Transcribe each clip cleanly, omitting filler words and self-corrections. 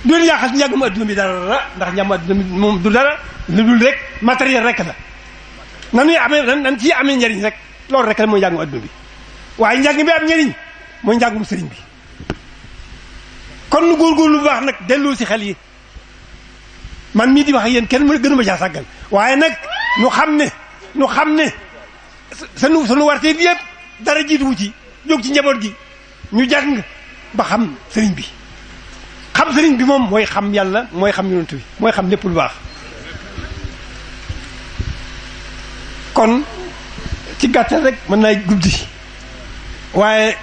du leen yàqal ci njàngum adduna bi dara ndax njàngum adduna bi moom du dara lu dul rek matériel rek la nanuy amee nan ci amee njëriñ rek loolu rek la mooy njàngum adduna bi waaye njàng bi am njëriñ mooy njàngum sëriñ bi kon nu góorgóorlu bu baax nag delloo si xel yi man mii di wax ak yéen kenn gënu ma caa sàggal waaye nag ñu xam ne sunu warte bi yëpp dara jiituwu ci jóg ci njaboot gi ñu jàng ba xam sëriñ bi xam sëriñ bi moom mooy xam yàlla mooy xam yonent bi mooy xam lépp lu baax kon ci gàttal rek mën naa guddi waaye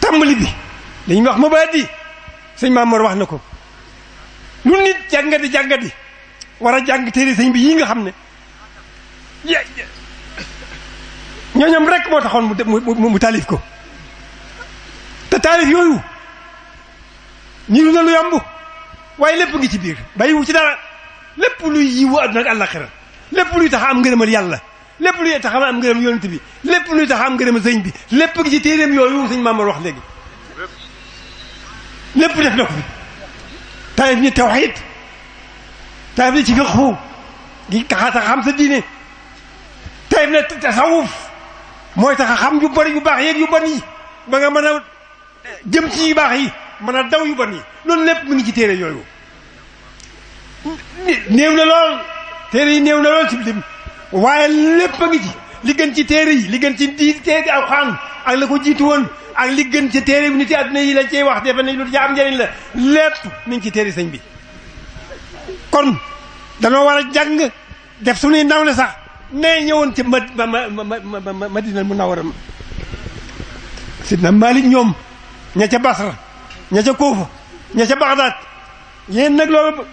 tàmbali bi li ñuy wax ma ba di sëñ Mamoor wax na ko lu nit jàngadi war a jàng téere sëñ bi yii nga xam ne ñooñam rek moo taxoon mu taalif ko te taalif yooyu niru na lu yomb waaye lépp ngi ci biir bàyyiwu ci dara lépp luy yiwu àdduna ak àllaxira lépp luy tax am ngërëmal yàlla lépp luy tax am ngërëm yonent bi lépp luy tax am ngërëm sëñ bi lépp ngi ci téeréem yooyu sëñ Mamoor wax léegi lépp def na ko fi taalif ni tawxiid taalif ni ci fiqhu gi tax a xam sa diine taalif na tasawuf mooy tax a xam yu bari yu baax yeeg yu bon yi ba nga mën a jëm ci yu baax yi mën a daw yu bon yi loolu lépp mu ngi ci téere yooyu néew na lool téere yi néew na lool ci lim waaye lépp a ngi ci li gën ci téere yi li gën ci téere Alxuraan ak la ko jiitu woon ak li gën ci téere bi nit yi àdduna yi la cay wax defe nañ lu ci am njëriñ la lépp mi ngi ci téere sëñ bi kon danoo war a jàng def suñuy nawle sax nee ñëwoon ci Madina Munawwara Sidna Malik ñoom ña ca Basra ña ca Kuufa ña ca Bagdad yéen nag loolu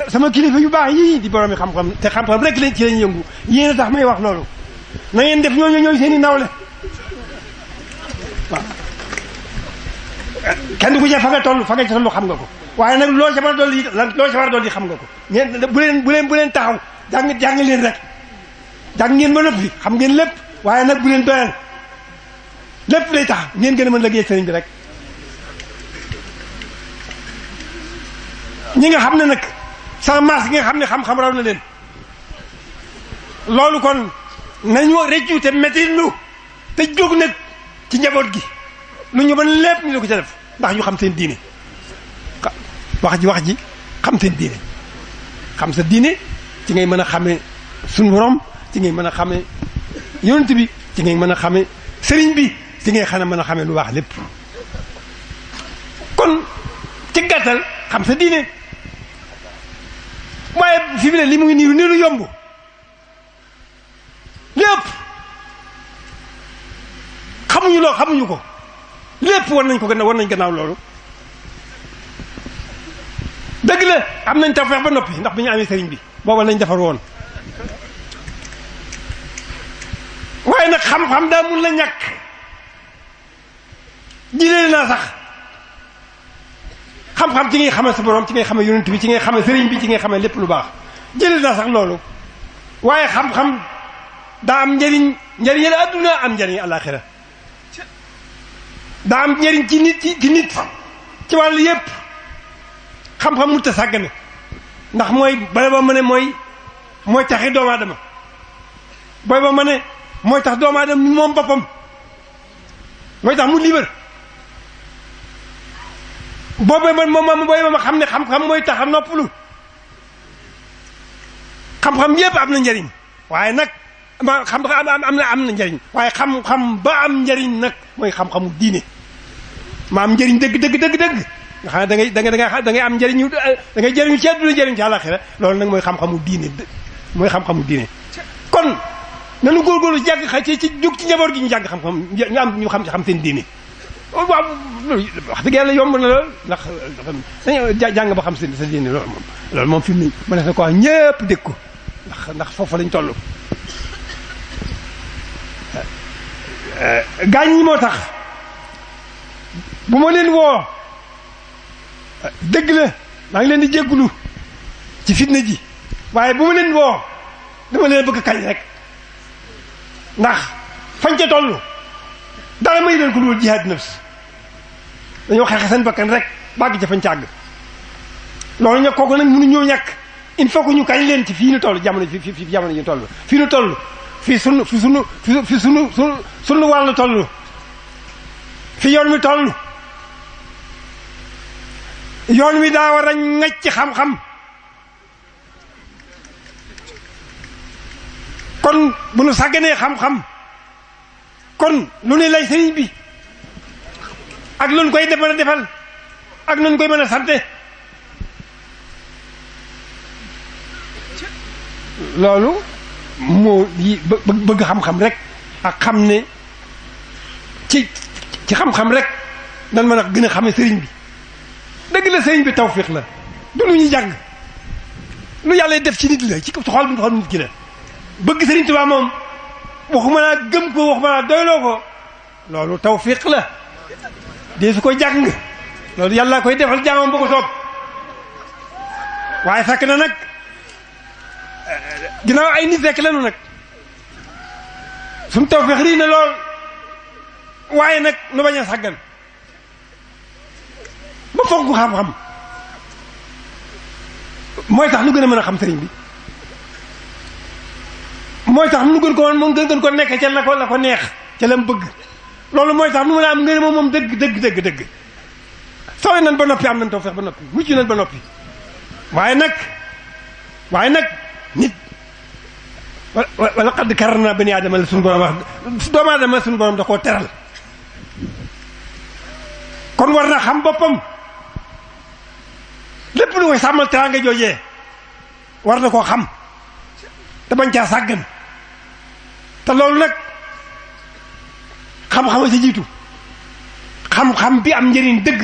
sama kilifa yu baax yii di borom xam-xam te xam-xam rek lañ ci lañ yëngu yéen a tax may wax loolu na ngeen def ñooy seen i nawle waaw kenn ku ca fa nga toll xam nga ko waaye nag loo ca war a dolli xam nga ko ngeen bu leen taxaw jàng leen rek jàng ngeen ba noppi xam ngeen lépp waaye nag bu leen doyal lépp day tax ngeen gën a mën liggéey sëriñ bi rek ñi nga xam ne nag sa maas gi nga xam ne xam-xam raw na leen loolu kon nañu rëccu te métti lu te jóg nag ci njaboot gi lu ñu mën lépp ñu la ko ca def ndax ñu xam seen diine wax ji xam seen diine xam sa diine ci ngay mën a xamee suñu borom ci ngay mën a xamee yonent bi ci ngay mën a xamee sëriñ bi ci ngay mën a xamee lu baax lépp kon ci gàttal xam sa diine waaye fi mu ne li mu ngi nii lu yomb lépp xamuñu ko lépp war nañ gannaaw loolu dëgg la am nañ tawfeex ba noppi ndax bi ñu amee sëriñ bi booba lañ defar woon waaye nag xam-xam daa mun la ñàkk jilee naa sax xam-xam ci ngay xamee sa borom ci ngay xamee yonent bi ci ngay xamee sëriñ bi ci ngay xamee lépp lu baax jëlee naa sax loolu waaye xam-xam daa am njëriñ la adduna am njëriñ àllaaxira daa am njëriñ ci nit ci wàllu yépp xam-xam mu ta sàggane ndax mooy bala ba ma ne mooy taxi doomu aadama booy ba ma ne mooy tax doomu aadama moom boppam mooy tax mu libre boobu booy ba ma xam ne xam-xam mooy tax a noppalu xam-xam yépp am na njëriñ waaye nag xam-xam am na njëriñ waaye xam-xam ba am njëriñ nag mooy xam-xamu diine ma am njëriñ dëgg nga xam ne da ngay am njëriñu da ngay jëriñu ci àdduna jëriñ ci àllaaxira loolu nag mooy xam-xamu diine kon nanu góorgóorlu jàng ci jóg ci njaboot gi ñu jàng xam-xam ñu xam seen diine waaw wax dëgg yàlla yomb na lool ndax jàng ba xam sa diine loolu moom fi mu ne ma ne ko wax ñëpp dégg ko ndax foofu lañ toll gaañ ñi moo tax bu ma leen woo dëgg la maa ngi leen di jéggulu ci fitna ji waaye bu ma leen woo dama leen bëgg kañ rek ndax fañ ca toll dara may leen ko lu jihaad nafs dañoo xeexe seen bakkan rek bàgg ca fañ càgg loolu nag kooku nag mënu ñoo ñàkk il faut que ñu kañ leen ci fii nu toll jamono fi jamono ñu toll fii nu toll fii sunu wàllu toll fi yoon mi toll yoon wi daa war a ŋaj ci xam-xam kon bu nu sàgganee xam-xam kon lu ne lay sëriñ bi ak lu nu koy mën a defal ak lu nu koy mën a sante loolu moo yi bëgg xam-xam rek ak xam ne ci xam-xam rek dan mën a gën a xame sëriñ bi dëgg la sëriñ bi tawfiq la du lu ñu jàng lu yàlla def ci nit la ci xol bi xol nit ki la bëgg sëriñ Tuubaa moom waxuma laa gëm ko waxuma laa doyloo ko loolu tawfiq la dee su ko jàng loolu yàlla koy defal jaamam ba ko soob waaye fekk na nag ginnaaw ay nit rek lanu nag suñu tawfiq rii na lool waaye nag nu bañ a sàggan ba fonk xam-xam mooy tax nu gën a mën a xam sëriñ bi mooy tax nu gën ko moom gën ko nekk ca la ko neex ca la mu bëgg loolu mooy tax nu mën a am ngeen moom dëgg sooy nan ba noppi am nañ tawfiq ba noppi mucc nañ ba noppi waaye nag nit wala xadd karar naa bani aadama la suñu borom wax doomu aadama suñu borom da koo teral kon war na xam boppam lépp lu koy sàmmal teraanga joojee war na koo xam te bañ caa sàggan te loolu nag xam-xama ci jiitu xam-xam bi am njëriñ dëgg